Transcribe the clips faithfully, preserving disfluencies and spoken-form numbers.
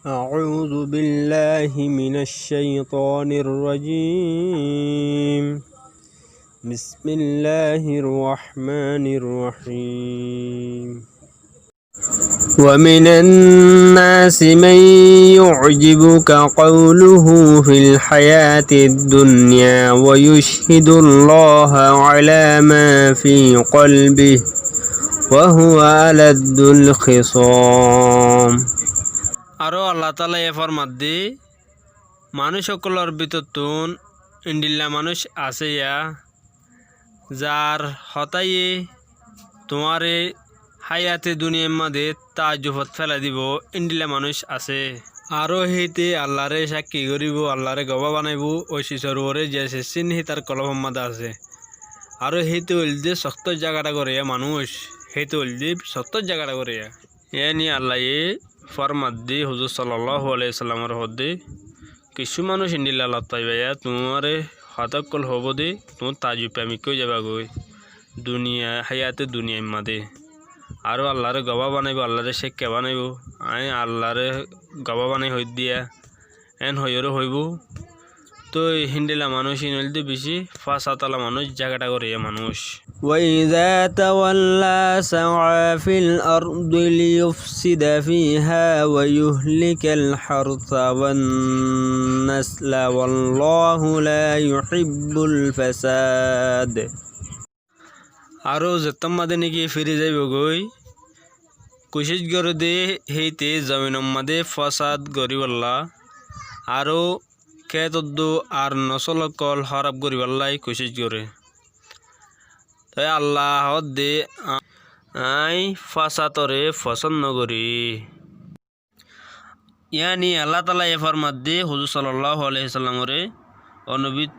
أعوذ بالله من الشيطان الرجيم. بسم الله الرحمن الرحيم. ومن الناس من يعجبك قوله في الحياة الدنيا ويشهد الله على ما في قلبه وهو ألد الخصام. Aró Allah Taala ye formadde, manúic ókkolor bútottún endilla manúic asé ya, zar hotáye tuáñre háyate duniyair mazé taajjufot félai dibou, endilla manúic asé. Aró héte Allaré cákki goríbou, Allaré gobá banaibóu, ói sisor uore ze siccín hítar kolbor mazé asé. Aró héte óilde soktór zagadha goréya manúic, héte óilde soktór zagadha goréya. Yáni Allaye formadde, huzur sallallahu alaihi wasallamor hoódde, kissú manúic endilla lot faibá ya, tuáñre hotá ókkol hoóbou de, tuñí taajjub pemik ói zaibá goi. Duniya, háyate duniyair mazé. Aró Allaré gobá banaibóu, Allaré cákki banaibóu, aññí Allaré gobá banai hoóiddiya, en hoiyóre hoibóu. Toi héndilla manúic ín óilde bicí fásad ola manúic, zagadha goréya manúic. وإذا تولى سعى في الأرض ليفسد فيها ويهلك الحرث والنسل والله لا يحب الفساد. Aró zettót mazé néki firi zaibou goi, kucíc goré de héite zominor mazé fásad goríbolla, aró kétoddú ar nosól ókkol hóraf goríbolla kucíc goré. Toi Allah hoódde, aññí fásadoré fosón nogorí. Yáni Allah Taala ye formadde, huzur sallallahu alaihi wasallamoré, ó nobi,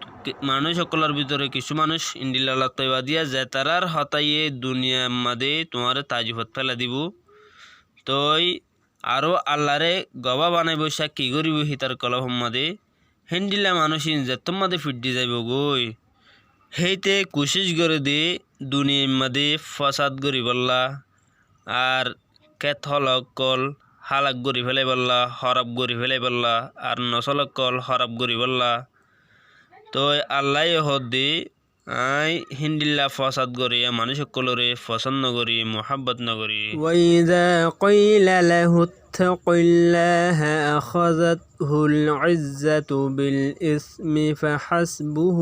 manúic ókkolor bútore kissú manúic endilla lot faibá diya, ze tarár hotáye duniyair mazé tuáñre taajjufot félai dibóu. Toi aró Allaré gobá banaibóu, cákki goríbou hítar kolbor mazé. Héndilla manúic ín zettót mazé fiçi zaibou goi, héite kucíc goré de duniyair mazé fásad goríbolla, ar két hola ókkol hálak gorí félaibolla, hóraf gorí félaibolla, ar nosól ókkol hóraf goríbolla. Toi Allaye hoódde, aññí héndilla fásad goréya manúic ókkoloré fosón nogorí, muhábbot nogorí. وإذا قيل له اتق الله أخذته العزة بالإثم فحسبه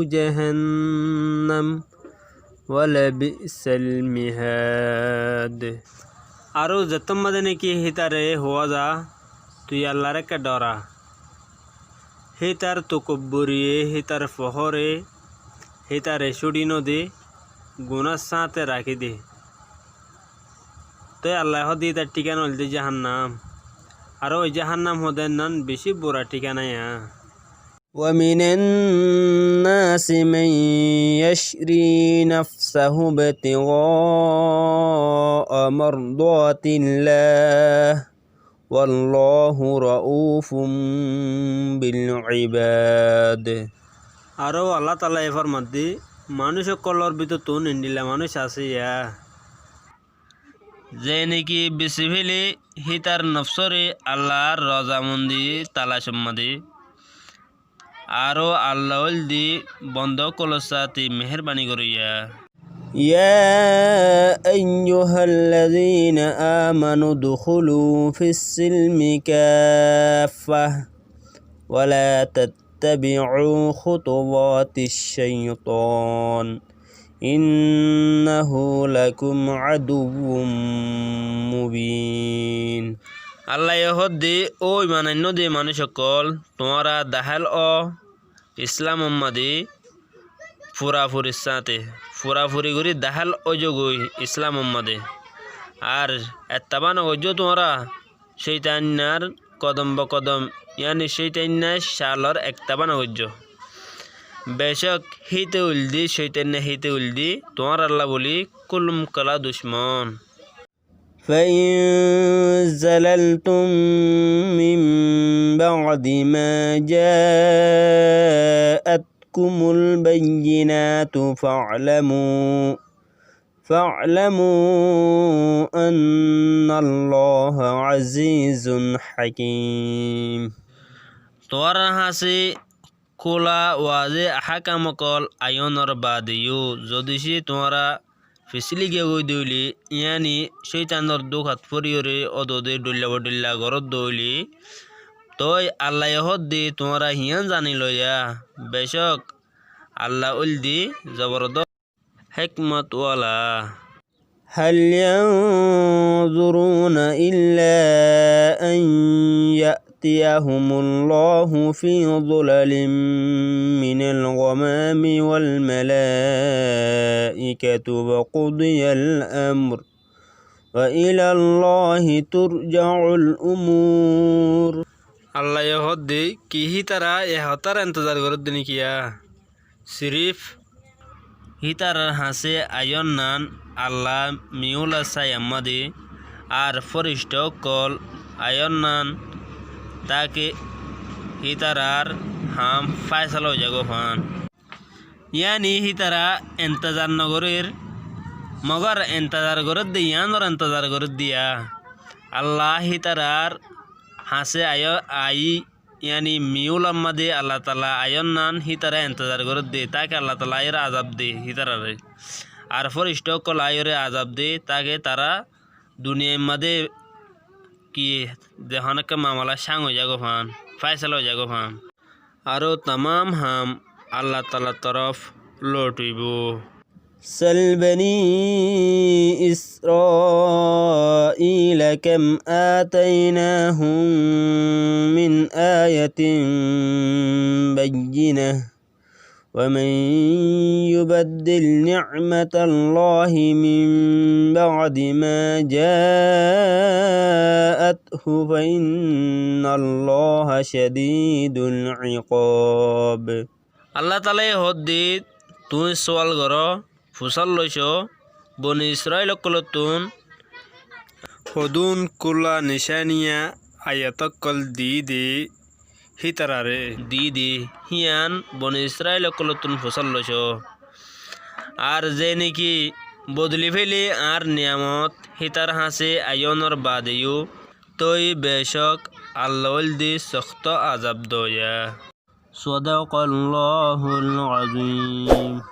جهنم ولبئس المهاد. Aró zettót mazé néki hítare hoóa za, tui Allaré ekká dhora. Hítar tokobburiye, hítar fohóre, hítare cúçi node, gunár sáñte rakí de. Toi Allaye hoódde hítar thíkana óilde jahannam. Aró ói jahannam hoódde nan bicí bura thíkana ya. ومن الناس من يشري نفسه ابتغاء مرضات الله والله رءوف بالعباد. Aró Allah Taala ye formadde, manúic ókkolor bútottún endilla manúic asé ya, ze néki beci féle hítar nofsóre Allar rozamondi talacor mazé. Aró Allah óilde bonda ókkolor sáñte meherbani goróya. يا أيها الذين آمنوا ادخلوا في السلم كافة ولا تتبعوا خطوات الشيطان إنه لكم عدو مبين. Allaye hoódde, ó iman ainnóde manúic ókkol, tuáñra dahál ó Islamor mazé furafurir sáñte, furafuri gorí dahál óizogói Islamor mazé. Ar ettaba nogoijjó tuáñra cóitainnar kodom bokodom, yáni cóitainnar calor ettaba nogoijjó. Becók híte óilde, cóitainna híte óilde tuáñralla bóli kúlum kala ducmon. فإن زللتم من بعد ما جاءتكم البينات فاعلموا فاعلموا أن الله عزيز حكيم. Tuáñrar hañsé kúla waze hákam ókkol aiyónor baade yó, zodi cí tuáñra fisíli giyói de óile, yáni cóitanor dúkat fóriyóre ódode dhoilla-bodhoilla goródde óile, tói Allaye hoódde tuáñra hián zani loiya, becók Alla óilde zobordós hékmot wala. هل ينظرون إلا أن يأتيهم الله في ظلل من الغمام والملائكة وقضي الأمر وإلى الله ترجع الأمور. Allaye hoódde ki hítara e hotára entezar goródde né kiyá? Siríf hítarar hañsé aiyónnan Alla miyúla sáiya mazé ar fórictha ókkol aiyónnan, táke hítarar ham fáisala ói zagói fán. Yáni hítara entezar nogorér, mogor entezar gorédde yíanor entezar gorédde yá. Alla hítarar hañsé aiyó, aiyí, yáni miyúla mazé Allatala aiyónnan hítara entezar gorédde, táke Allatala aiyóre azab de hítarare. Ar fórictha ókkol aiyóre azab de, táke tará duniyai mazé ki ze honó ekká mamala cáñg ói zagói fán, fáisala ói zagói fán. Aró tamám ham Allatalar torof lotibóu. سل بني إسرائيل كم آتيناهم من آية بينة ومن يبدل نعمة الله من بعد ما جاءته فإن الله شديد العقاب. Allatalaye hoódde, tuñí sual goró, fusár loicó, Boni Israil ókkolóttun hodún kúla nicániya aiyat ókkol diíde hítararé, diíde hían Boni Israil ókkolóttun fusár loicó. Ar ze néki bodoli féle añár niyamot hítar hañsé aiyónor baade yó, tói becók Alla óilde soktó azab doya. صدق الله العظيم.